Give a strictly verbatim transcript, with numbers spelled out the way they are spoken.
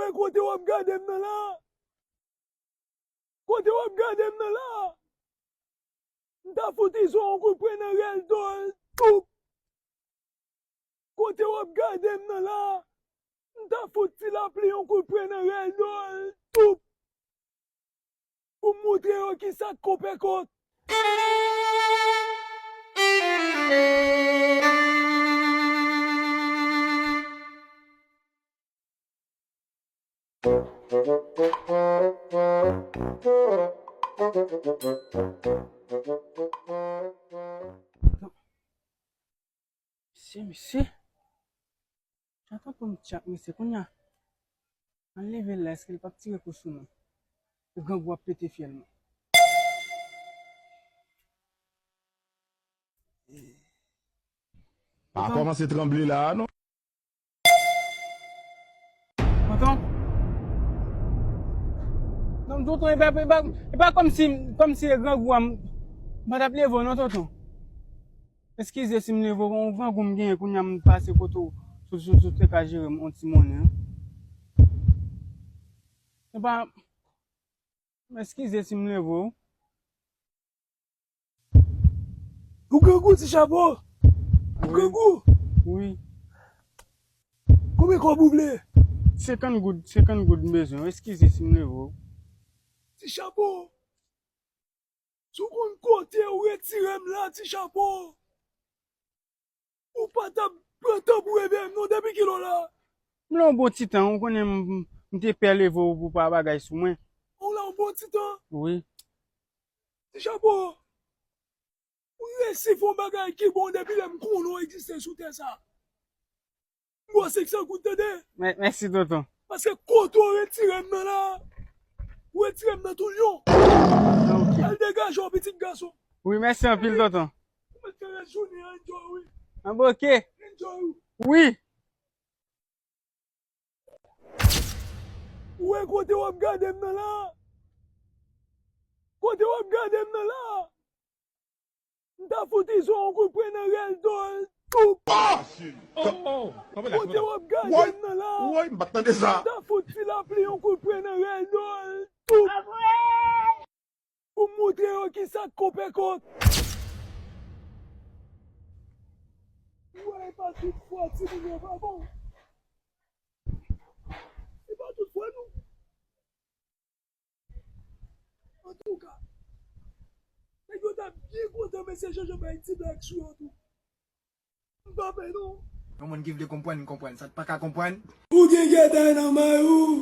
Kote w ap gade m nan la? Kote w ap gade m nan la? M ta fout Izo yon kout pwen nan rèl do l, toup! Kote w ap gade m nan la? M ta fout Ti Lapli yon kout pwen nan rèl do l, toup! Pou m montre yo kisa k konpè kòk. Mesye, mesye. Jan tonton m tchak mesye kounye a. Ann leve l la, èske l p ap tire kou sou nou? Grangou ap pete fyèl mwen. Pa kòmanse tranble la a, non. Tonton? Non, tonton, e pa, e pa, e pa kòmsi, kòmsi e grangou a m, m pa t ap leve w non, tonton. Eskize si m leve w, yon grangou m genyen kounye a m pase kote w, si w, si w, si w te ka jere m yon ti monnen, wi. E pa, eskize si m leve w. Ou grangou, Ti Chapo? Ou grangou? Wi. Konbyen kòb ou vle? Senkant goud, senkant goud m bezwen. Eskize si m leve w. Ti Chapo, si w konn kote ou retire m la, Ti Chapo, ou pa t ap pran tan pou reveye m non, depi kilè w la? M la yon bon ti tan, ou konnen m, m te pè leve w pou pa bagay sou mwen. Ou la yon bon ti tan? Wi. Ti Chapo, ou resi fè yon bagay ki bon depi lè m konnen w egziste sou tè sa. M ba w senk san goud, tande? Mè-, mèsi, tonton. Paske kote w retire m nan la, ou retire m nan tou lyon. Ah, ok. Al degaje w, pitit gason. Wi, mèsi anpil, tonton. Ou mèt fè rès jounen an, enjoy, wi. Ah, bon, ok. Enjoy, wi. Wi. Ou wè kote w ap gade m nan la? Kote w ap gade m nan la? M ta fout Izo yon kout pwen nan rèl do l, toup! Ah! Kote w ap gade m nan la? Woy, m pa t tande sa. M ta fout Ti Lapli yon kout pwen nan rèl do l, toup! Pou m montre yo kisa k konpè kòk. Ou wè, e pa tout fwa timoun yo pa bon. E pa tout fwa, non. Antouka, nèg yo t ap byen kontan, mesye Jean Jean bay ti blag sou yo tou. M pa pè non. Yon moun ki vle konprann, konprann. Sa k pa ka konprann. Ou gen gètay nan may ou.